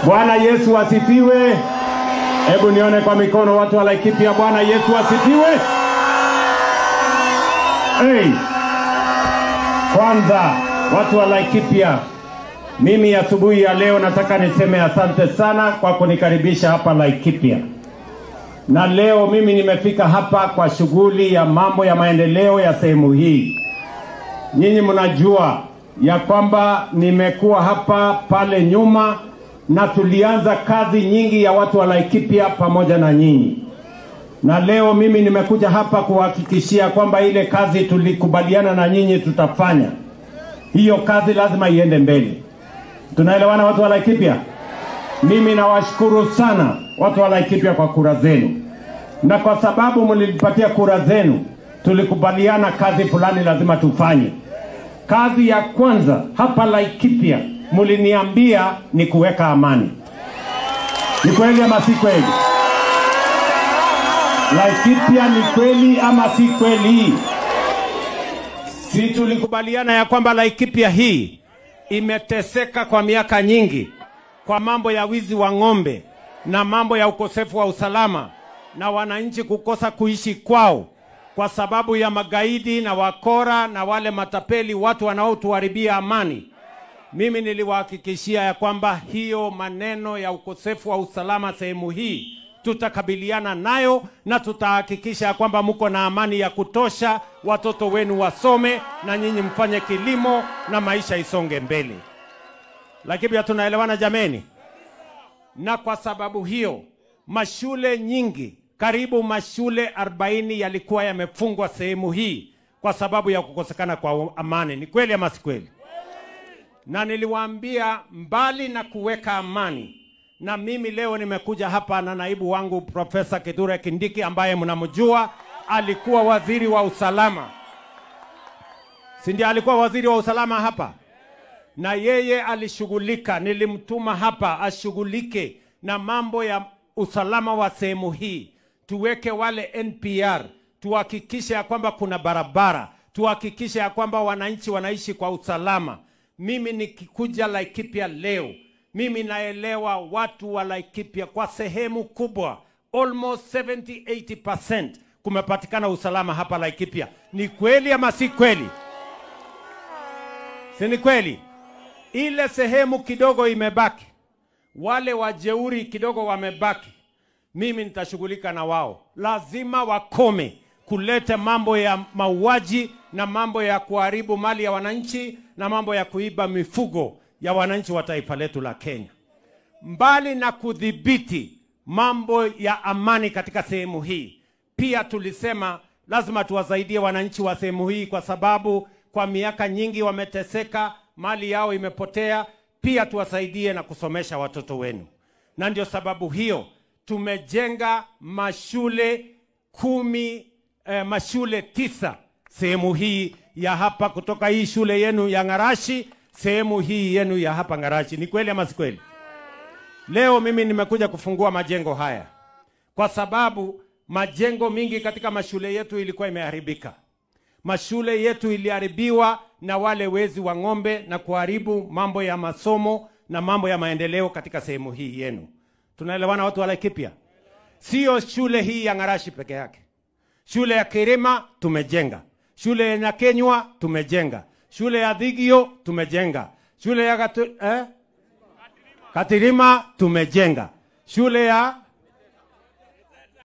Bwana Yesu asifiwe. Hebu nione kwa mikono watu wa Laikipia. Bwana Yesu asifiwe. Hey. Kwanza watu wa Laikipia, mimi asubuhi ya leo nataka niseme asante sana kwa kunikaribisha hapa Laikipia. Na leo mimi nimefika hapa kwa shughuli ya mambo ya maendeleo ya sehemu hii. Nyinyi mnajua ya kwamba nimekuwa hapa pale nyuma na tulianza kazi nyingi ya watu wa Laikipia pamoja na nyinyi. Na leo mimi nimekuja hapa kuhakikishia kwamba ile kazi tulikubaliana na nyinyi tutafanya, hiyo kazi lazima iende mbele. Tunaelewana watu wa Laikipia? Mimi nawashukuru sana watu wa Laikipia kwa kura zenu. Na kwa sababu mlinipatia kura zenu, tulikubaliana kazi fulani lazima tufanye. Kazi ya kwanza hapa Laikipia mliniambia ni kuweka amani. Ni kweli ama si kweli? Laikipia ni kweli ama si kweli? Si tulikubaliana ya kwamba Laikipia hii imeteseka kwa miaka nyingi kwa mambo ya wizi wa ng'ombe na mambo ya ukosefu wa usalama na wananchi kukosa kuishi kwao kwa sababu ya magaidi na wakora na wale matapeli, watu wanaotuharibia amani. Mimi niliwahakikishia ya kwamba hiyo maneno ya ukosefu wa usalama sehemu hii tutakabiliana nayo na tutahakikisha ya kwamba mko na amani ya kutosha, watoto wenu wasome na nyinyi mfanye kilimo na maisha isonge mbele. Laikipia tunaelewana jameni? Na kwa sababu hiyo mashule nyingi, karibu mashule 40 yalikuwa yamefungwa sehemu hii kwa sababu ya kukosekana kwa amani. Ni kweli ama si kweli? Na niliwaambia mbali na kuweka amani, na mimi leo nimekuja hapa na naibu wangu Profesa Kithure Kindiki ambaye mnamjua, alikuwa waziri wa usalama. Si ndiye alikuwa waziri wa usalama hapa? Na yeye alishughulika, nilimtuma hapa ashughulike na mambo ya usalama wa sehemu hii. Tuweke wale NPR, tuhakikishe ya kwamba kuna barabara, tuhakikishe ya kwamba wananchi wanaishi kwa usalama. Mimi nikikuja Laikipia leo, mimi naelewa watu wa Laikipia kwa sehemu kubwa, almost 70-80% kumepatikana usalama hapa Laikipia. Ni kweli ama si kweli? Si ni kweli? Ile sehemu kidogo imebaki, wale wajeuri kidogo wamebaki, mimi nitashughulika na wao. Lazima wakome kuleta mambo ya mauaji na mambo ya kuharibu mali ya wananchi na mambo ya kuiba mifugo ya wananchi wa taifa letu la Kenya. Mbali na kudhibiti mambo ya amani katika sehemu hii, pia tulisema lazima tuwasaidie wananchi wa sehemu hii kwa sababu kwa miaka nyingi wameteseka, mali yao imepotea. Pia tuwasaidie na kusomesha watoto wenu. Na ndio sababu hiyo tumejenga mashule mashule 9 sehemu hii ya hapa, kutoka hii shule yenu ya Ngarashi, sehemu hii yenu ya hapa Ngarashi. Ni kweli ama si kweli? Leo mimi nimekuja kufungua majengo haya kwa sababu majengo mingi katika mashule yetu ilikuwa imeharibika. Mashule yetu iliharibiwa na wale wezi wa ng'ombe na kuharibu mambo ya masomo na mambo ya maendeleo katika sehemu hii yenu. Tunaelewana watu wa Laikipia? Sio shule hii ya Ngarashi peke yake. Shule ya Kirima tumejenga, shule ya Nyakenywa tumejenga, shule ya Dhigio tumejenga, shule ya Katirima tumejenga, shule ya